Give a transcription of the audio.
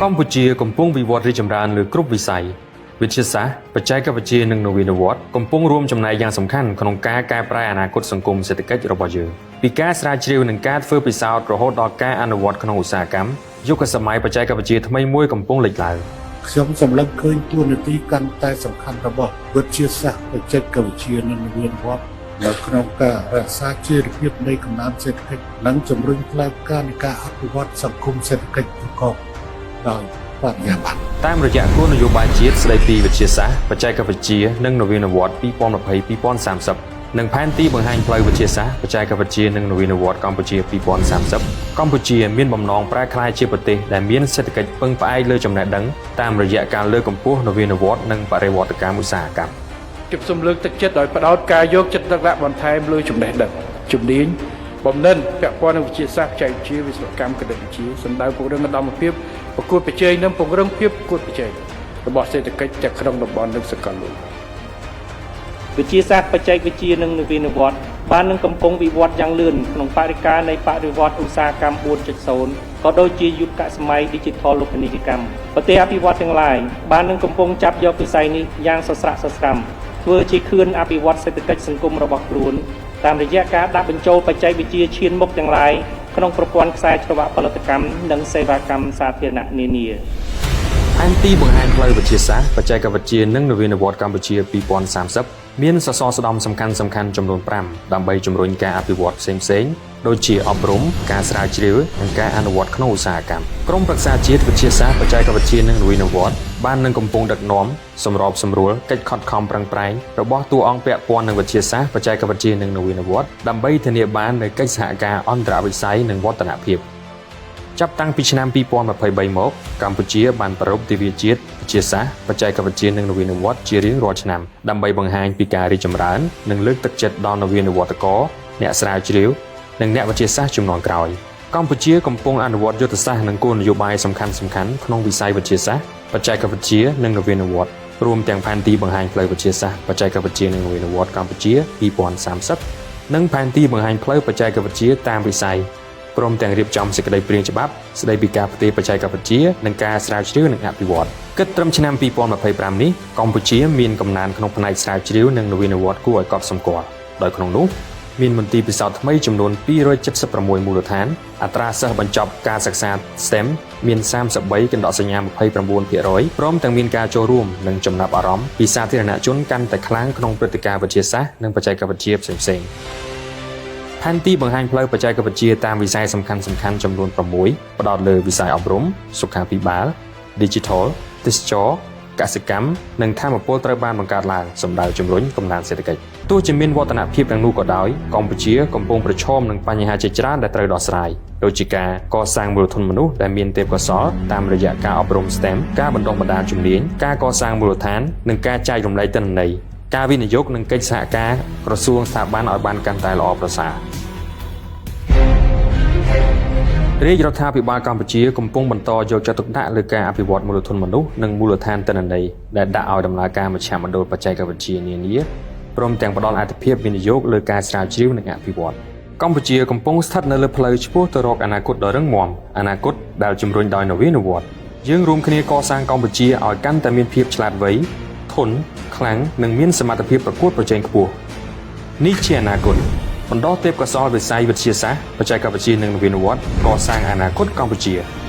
កម្ពុជាកំពុងវិវត្តរីកចម្រើនលើគ្រប់វិស័យវិទ្យាសាស្ត្របច្ចេកវិទ្យានិងនវានុវត្តន៍កំពុងរួមចំណែកយ៉ាងសំខាន់ក្នុងការកែប្រែអនាគតសង្គមសេដ្ឋកិច្ចរបស់យើងពីការស្រាវជ្រាវនិងការធ្វើពិសោធន៍រហូតដល់ការអនុវត្តក្នុងឧស្សាហកម្មយុគសម័យបច្ចេកវិទ្យាថ្មីមួយកំពុងលេចឡើង ខ្ញុំសម្លឹងឃើញតួនាទីកាន់តែសំខាន់របស់វិទ្យាសាស្ត្របច្ចេកវិទ្យានិងនវានុវត្តន៍នៅក្នុងការរក្សាចីរភាពនៃកំណើនសេដ្ឋកិច្ចនិងជំរុញផ្លូវការនៃការអភិវឌ្ឍសង្គមសេដ្ឋកិច្ចប្រកបដោយបរិយាបន្ន តាមរយៈគោលនយោបាយជាតិស្តីពីវិទ្យាសាស្ត្របច្ចេកវិទ្យានិងនវានុវត្តន៍2020-2030និងផែនទីបង្ហាញផ្លូវវិទ្យាសាស្ត្របច្ចេកវិទ្យានិងនវានុវត្តន៍កម្ពុជា2030កម្ពុជាមានបំណងប្រែក្លាយជាប្រទេសដែលមានសេដ្ឋកិច្ចពឹងផ្អែកលើចំណេះដឹងតាមរយៈការលើកកម្ពស់នវានុវត្តន៍និងបរិវត្តកម្មឧស្សាហកម្ម ជិបសូមលើកទឹកចិត្តដោយផ្ដោតការយកចិត្តទុកដាក់បន្ថែមលើចំណេះដឹងជំនាញបំណិនពាក់ព័ន្ធនឹងវិទ្យាសាស្ត្របច្ចេកវិទ្យាវិស្វកម្មគណិតវិទ្យាសម្ដៅពង្រឹងឧត្តមភាពប្រកួតប្រជែងនិងពង្រឹងភាពប្រកួតប្រជែងរបស់សេដ្ឋកិច្ចទាំងក្នុងតំបន់និងសកលលោក វិទ្យាសាស្ត្របច្ចេកវិទ្យានិងនវានុវត្តន៍បាននឹងកំពុងវិវត្តយ៉ាងលឿនក្នុងបរិការនៃបរិវត្តឧស្សាហកម្ម4.0ក៏ដូចជាយុគសម័យ Digital លោកពាណិជ្ជកម្មប្រទេសអភិវឌ្ឍទាំងឡាយបាននឹងកំពុងចាប់យកវិស័យនេះយ៉ាងសស្រាក់សស្រាំធ្វើជាខឿនអភិវឌ្ឍសេដ្ឋកិច្ចសង្គមរបស់ខ្លួនតាមរយៈការដាក់បញ្ចូលបច្ចេកវិទ្យាឈានមុខទាំងឡាយក្នុងប្រព័ន្ធខ្សែច្រវាក់ផលិតកម្មនិងសេវាកម្មសាធារណៈនានា ផែនទីបង្ហាញផ្លូវវិទ្យាសាស្ត្របច្ចេកវិទ្យានិងនវានុវត្តន៍កម្ពុជា2030មានសសរស្តម្ភសំខាន់ៗចំនួន5ដើម្បីជំរុញការអភិវឌ្ឍផ្សេងៗដូចជាអប់រំការស្រាវជ្រាវនិងការអនុវត្តក្នុងឧស្សាហកម្មក្រុមប្រឹក្សាជាតិវិទ្យាសាស្ត្របច្ចេកវិទ្យានិងនវានុវត្តន៍បាននឹងកំពុងដឹកនាំសម្របសម្រួលកិច្ចខិតខំប្រឹងប្រែងរបស់តួអង្គពាក់ព័ន្ធនឹងវិទ្យាសាស្ត្របច្ចេកវិទ្យានិងនវានុវត្តន៍ដើម្បីធានាបាននូវកិច្ចសហការអន្តរវិស័យនិងវឌ្ឍនភាព ចាប់តាំងពីឆ្នាំ2023មកកម្ពុជាបានប្រារព្ធទិវាជាតិវិទ្យាសាស្ត្របច្ចេកវិទ្យានិងនវានុវត្តន៍ជារៀងរាល់ឆ្នាំដើម្បីបង្ហាញពីការរីកចម្រើននិងលើកទឹកចិត្តដល់នវានុវត្តករអ្នកស្រាវជ្រាវនិងអ្នកវិទ្យាសាស្ត្រជំនាន់ក្រោយកម្ពុជាកំពុងអនុវត្តយុទ្ធសាស្ត្រនិងគោលនយោបាយសំខាន់ៗក្នុងវិស័យវិទ្យាសាស្ត្របច្ចេកវិទ្យានិងនវានុវត្តន៍រួមទាំងផែនទីបង្ហាញផ្លូវវិទ្យាសាស្ត្របច្ចេកវិទ្យានិងនវានុវត្តន៍កម្ពុជា2030និងផែនទីបង្ហាញផ្លូវបច្ចេកវិទ្យាតាមវិស័យ ព្រមទាំងរៀបចំសេចក្តីព្រាងច្បាប់ស្តីពីការផ្ទេរបច្ចេកវិទ្យានិងការស្រាវជ្រាវនិងអភិវឌ្ឍគិតត្រឹមឆ្នាំ2025នេះកម្ពុជាមានកំណើនក្នុងផ្នែកស្រាវជ្រាវនិងនវានុវត្តន៍គួរឲ្យកត់សម្គាល់ដោយក្នុងនោះមានមន្ទីរពិសោធន៍ថ្មីចំនួន276មូលដ្ឋានអត្រាសិស្សបញ្ចប់ការសិក្សា STEM មាន33កណ្ដកសញ្ញា29%ព្រមទាំងមានការចូលរួមនិងចំណាប់អារម្មណ៍ពីសាធារណជនកាន់តែខ្លាំងក្នុងព្រឹត្តិការណ៍វិទ្យាសាស្ត្រនិងបច្ចេកវិទ្យាផ្សេងៗ ផែនទីបង្ហាញផ្លូវបច្ចេកវិទ្យាតាមវិស័យសំខាន់ៗចំនួន6ផ្ដោតលើវិស័យអប់រំសុខាភិបាល Digital ទេសចរណ៍កសិកម្មនិងថាមពលត្រូវបានបង្កើតឡើងសម្ដៅជំរុញកំណើនសេដ្ឋកិច្ចទោះជាមានវឌ្ឍនភាពទាំងនោះក៏ដោយកម្ពុជាកំពុងប្រឈមនឹងបញ្ហាជាច្រើនដែលត្រូវដោះស្រាយដូចជាការកសាងមូលធនមនុស្សដែលមានទេពកោសល្យតាមរយៈការអប់រំ STEM ការបណ្ដុះបណ្ដាលជំនាញការកសាងមូលដ្ឋាននិងការចែករំលែកទិន្នន័យការវិនិយោគនិងកិច្ចសហការក្រសួងស្ថាប័នឲ្យបានកាន់តែល្អប្រសើរ រាជរដ្ឋាភិបាលកម្ពុជាកំពុងបន្តយកចិត្តទុកដាក់លើការអភិវឌ្ឍមូលធនមនុស្សនិងមូលដ្ឋានទិន្នន័យដែលដាក់ឲ្យដំណើរការមជ្ឈមណ្ឌលបច្ចេកវិទ្យានានាព្រមទាំងផ្ដល់អាទិភាពវិនិយោគលើការស្រាវជ្រាវនិងអភិវឌ្ឍកម្ពុជាកំពុងស្ថិតនៅលើផ្លូវឆ្ពោះទៅរកអនាគតដ៏រឹងមាំអនាគតដែលជំរុញដោយនវានុវត្តន៍យើងរួមគ្នាកសាងកម្ពុជាឲ្យកាន់តែមានភាពឆ្លាតវៃធន់ខ្លាំងនិងមានសមត្ថភាពប្រកួតប្រជែងខ្ពស់នេះជាអនាគតបណ្ដោះទេពកោសល្យវិស័យវិទ្យាសាស្ត្របច្ចេកវិទ្យានិងនវានុវត្តន៍កសាងអនាគតកម្ពុជា។